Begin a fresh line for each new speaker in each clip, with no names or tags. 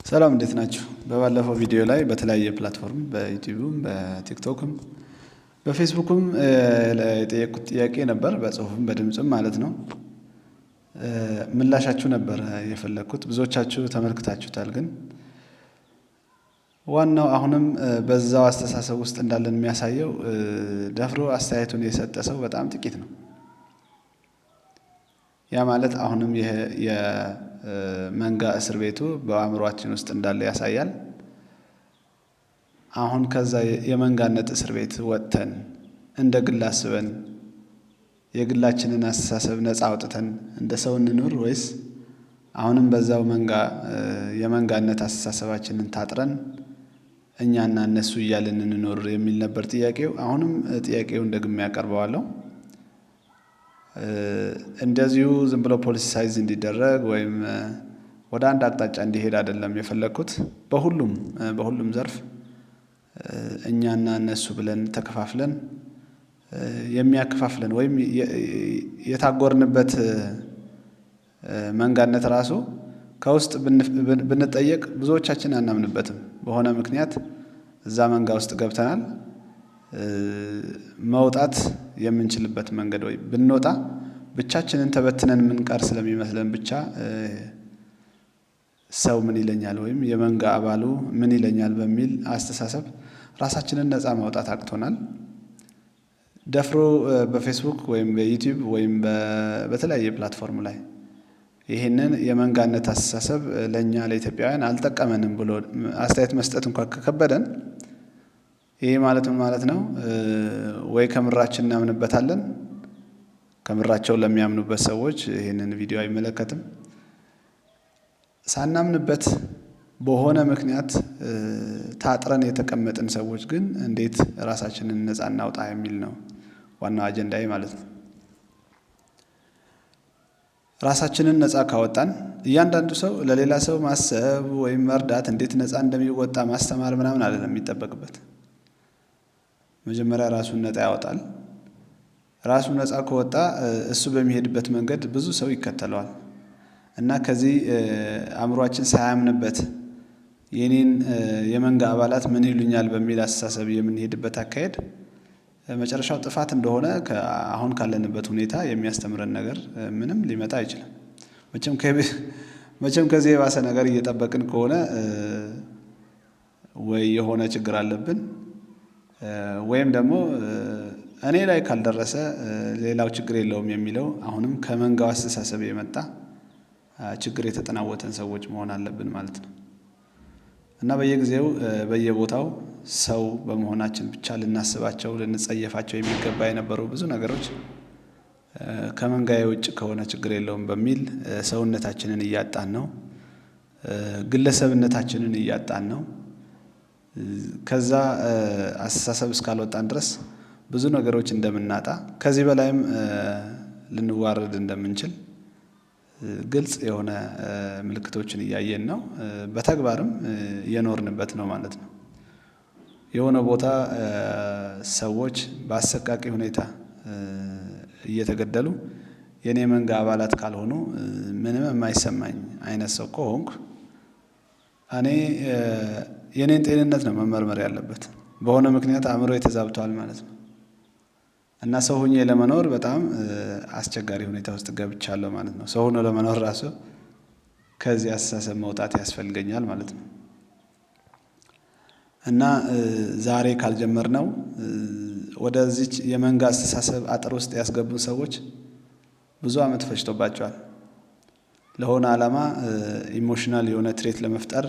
ሰላም፣ እንዴት ናችሁ? በባለፈው ቪዲዮ ላይ በተለያየ platform በዩቲዩብም በቲክቶክም በፌስቡክም የጠየቅኩት ጥያቄ ነበር፣ በጽሁፍም በድምፅም ማለት ነው። ምላሻችሁ ነበር የፈለግኩት። ብዙዎቻችሁ ተመልክታችሁታል። ግን ዋናው አሁንም በዛው አስተሳሰብ ውስጥ እንዳለን የሚያሳየው ደፍሮ አስተያየቱን የሰጠ ሰው በጣም ጥቂት ነው። ያ ማለት አሁንም ይሄ የመንጋ እስር ቤቱ በአእምሯችን ውስጥ እንዳለ ያሳያል። አሁን ከዛ የመንጋነት እስር ቤት ወጥተን እንደ ግል አስበን የግላችንን አስተሳሰብ ነፃ አውጥተን እንደ ሰው እንኑር ወይስ አሁንም በዛው መንጋ የመንጋነት አስተሳሰባችንን ታጥረን እኛና እነሱ እያልን እንኖር የሚል ነበር ጥያቄው። አሁንም ጥያቄውን ደግሜ ያቀርበዋለሁ። እንደዚሁ ዝም ብሎ politicize እንዲደረግ ወይም ወደ አንድ አቅጣጫ እንዲሄድ አይደለም የፈለግኩት። በሁሉም ዘርፍ እኛና እነሱ ብለን ተከፋፍለን የሚያከፋፍለን ወይም የታጎርንበት መንጋነት ራሱ ከውስጥ ብንጠየቅ ብዙዎቻችን አናምንበትም። በሆነ ምክንያት እዛ መንጋ ውስጥ ገብተናል። መውጣት የምንችልበት መንገድ ወይ ብንወጣ ብቻችንን ተበትነን የምንቀር ስለሚመስለን ብቻ ሰው ምን ይለኛል ወይም የመንጋ አባሉ ምን ይለኛል በሚል አስተሳሰብ ራሳችንን ነፃ ማውጣት አቅቶናል። ደፍሮ በፌስቡክ ወይም በዩቲዩብ ወይም በተለያየ platform ላይ ይህንን የመንጋነት አስተሳሰብ ለእኛ ለኢትዮጵያውያን አልጠቀመንም ብሎ አስተያየት መስጠት እንኳን ከከበደን ይሄ ማለት ምን ማለት ነው? ወይ ከምራችን እናምንበታለን። ከምራቸው ለሚያምኑበት ሰዎች ይህንን ቪዲዮ አይመለከትም። ሳናምንበት በሆነ ምክንያት ታጥረን የተቀመጥን ሰዎች ግን እንዴት ራሳችንን ነፃ እናውጣ የሚል ነው ዋናው አጀንዳዬ ማለት ነው። ራሳችንን ነፃ ካወጣን እያንዳንዱ ሰው ለሌላ ሰው ማሰብ ወይም መርዳት እንዴት ነፃ እንደሚወጣ ማስተማር ምናምን አይደለም የሚጠበቅበት። መጀመሪያ ራሱን ነፃ ያወጣል። ራሱ ነፃ ከወጣ እሱ በሚሄድበት መንገድ ብዙ ሰው ይከተለዋል። እና ከዚህ አእምሯችን ሳያምንበት የኔን የመንጋ አባላት ምን ይሉኛል በሚል አስተሳሰብ የምንሄድበት አካሄድ መጨረሻው ጥፋት እንደሆነ አሁን ካለንበት ሁኔታ የሚያስተምረን ነገር ምንም ሊመጣ አይችልም። መቼም ከዚህ የባሰ ነገር እየጠበቅን ከሆነ ወይ የሆነ ችግር አለብን ወይም ደግሞ እኔ ላይ ካልደረሰ ሌላው ችግር የለውም የሚለው አሁንም ከመንጋው አስተሳሰብ የመጣ ችግር የተጠናወተን ሰዎች መሆን አለብን ማለት ነው። እና በየጊዜው በየቦታው ሰው በመሆናችን ብቻ ልናስባቸው ልንጸየፋቸው የሚገባ የነበሩ ብዙ ነገሮች ከመንጋዬ ውጭ ከሆነ ችግር የለውም በሚል ሰውነታችንን እያጣን ነው። ግለሰብነታችንን እያጣን ነው። ከዛ አስተሳሰብ እስካልወጣን ድረስ ብዙ ነገሮች እንደምናጣ ከዚህ በላይም ልንዋረድ እንደምንችል ግልጽ የሆነ ምልክቶችን እያየን ነው። በተግባርም እየኖርንበት ነው ማለት ነው። የሆነ ቦታ ሰዎች በአሰቃቂ ሁኔታ እየተገደሉ የኔ መንጋ አባላት ካልሆኑ ምንም የማይሰማኝ አይነት ሰው ከሆንኩ እኔ የኔን ጤንነት ነው መመርመር ያለበት። በሆነ ምክንያት አእምሮዬ ተዛብቷል ማለት ነው። እና ሰው ሆኜ ለመኖር በጣም አስቸጋሪ ሁኔታ ውስጥ ገብቻለሁ ማለት ነው። ሰው ሆኖ ለመኖር ራሱ ከዚህ አስተሳሰብ መውጣት ያስፈልገኛል ማለት ነው። እና ዛሬ ካልጀመርነው ወደዚች የመንጋ አስተሳሰብ አጥር ውስጥ ያስገቡን ሰዎች ብዙ ዓመት ፈጅቶባቸዋል። ለሆነ ዓላማ emotional የሆነ threat ለመፍጠር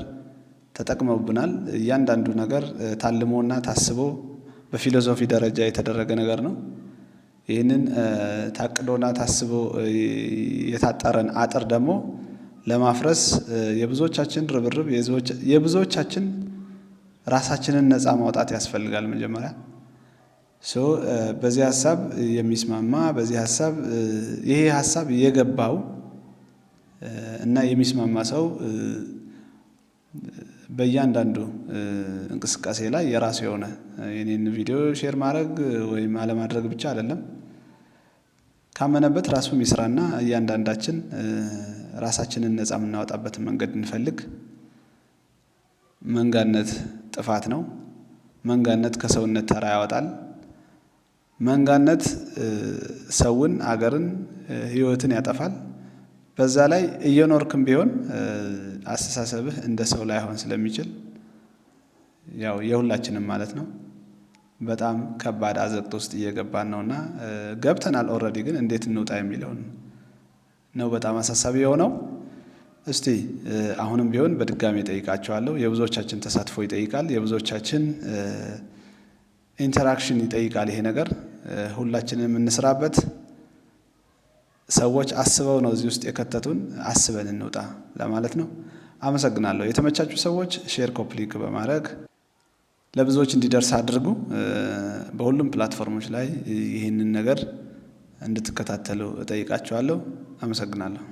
ተጠቅመውብናል። እያንዳንዱ ነገር ታልሞና ታስቦ በ philosophy ደረጃ የተደረገ ነገር ነው። ይህንን ታቅዶና ታስቦ የታጠረን አጥር ደግሞ ለማፍረስ የብዙዎቻችን ርብርብ፣ የብዙዎቻችን ራሳችንን ነፃ ማውጣት ያስፈልጋል። መጀመሪያ so በዚህ ሀሳብ የሚስማማ፣ በዚህ ሀሳብ ይሄ ሀሳብ የገባው እና የሚስማማ ሰው በእያንዳንዱ እንቅስቃሴ ላይ የራሱ የሆነ የኔን ቪዲዮ share ማድረግ ወይም አለማድረግ ብቻ አይደለም። ካመነበት ራሱ ይስራና እያንዳንዳችን ራሳችንን ነፃ የምናወጣበትን መንገድ እንፈልግ። መንጋነት ጥፋት ነው። መንጋነት ከሰውነት ተራ ያወጣል። መንጋነት ሰውን፣ አገርን፣ ሕይወትን ያጠፋል። በዛ ላይ እየኖርክም ቢሆን አስተሳሰብህ እንደ ሰው ላይሆን ስለሚችል ያው የሁላችንም ማለት ነው በጣም ከባድ አዘቅት ውስጥ እየገባን ነውና ገብተናል already፣ ግን እንዴት እንውጣ የሚለውን ነው በጣም አሳሳቢ የሆነው። እስቲ አሁንም ቢሆን በድጋሚ እጠይቃችኋለሁ። የብዙዎቻችን ተሳትፎ ይጠይቃል። የብዙዎቻችን interaction ይጠይቃል። ይሄ ነገር ሁላችንም እንስራበት። ሰዎች አስበው ነው እዚህ ውስጥ የከተቱን፣ አስበን እንውጣ ለማለት ነው። አመሰግናለሁ። የተመቻችሁ ሰዎች share፣ copy link በማድረግ ለብዙዎች እንዲደርስ አድርጉ። በሁሉም platform ኦች ላይ ይህንን ነገር እንድትከታተሉ እጠይቃችኋለሁ። አመሰግናለሁ።